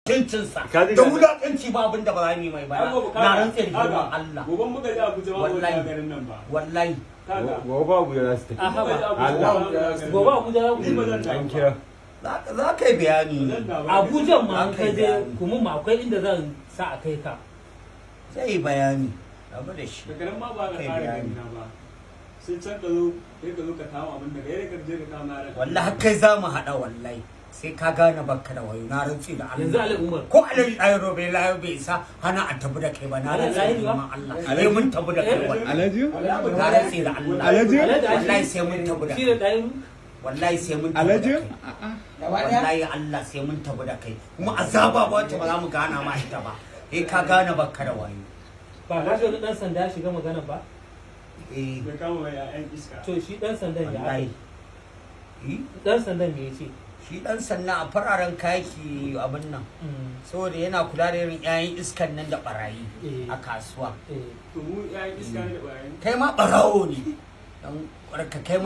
Mutuncinsa Ka ji da wulaƙanci ba abin da ba za mu yi mai ba. Ai, gobe Na rantse da girman Allah. Gobe muka je Abuja ma ba Wallahi. za garin nan ba. Wallahi. Kaga. Gobe ba Abuja za su tafi. Aha, ba. Allah. Gobe Abuja za ku Ni ba zan dawo An ba. kira. Za ka yi bayani. Zan dawo. Abuja ma an Za ka ka yi je bayani. kuma ma akwai inda zan sa a kai ka. Zai yi bayani abu da shi. Daga nan ma ba ka Kai ƙara bayani. gani na ba. Sai can ka zo, sai ka zo ka kama abin da kai ka je ka kama yaran. Wallahi har kai za mu haɗa, wallahi sai ka gane bakka da wayo, na rantse da Allah. Yanzu Ali Umar. Ko Alhaji Ayro bai layo bai isa hana a tafi da kai ba, na rantse da Alhaji ba? girman Allah, sai mun tafi da kai wallahi. Alhaji? Na rantse da Allah. Alhaji? Wallahi sai mun tafi da shi kai. da ɗayan. Wallahi sai mun tafi da Alhaji? kai. Wallahi Allah, sai mun tafi da kai, kuma azaba ba wacce ba za mu gana ma ita ba, eh, ka gane bakka da wayo. Ba ka shi wani ɗan sanda ya shiga magana ba? Eh. Ya kama mai ƴaƴan iska. To, shi ɗan sandan ya Wallahi. aka Eh? Ɗan sandan me ya ce? Shi dan sanna a fararen kayaki abin nan, saboda yana kula da irin 'ya'yan iskan nan da barayi a kasuwa. Eh. To, mu ƴaƴan iska ne da ɓarayi. Kai ma barawo ne, dan ka kai ma.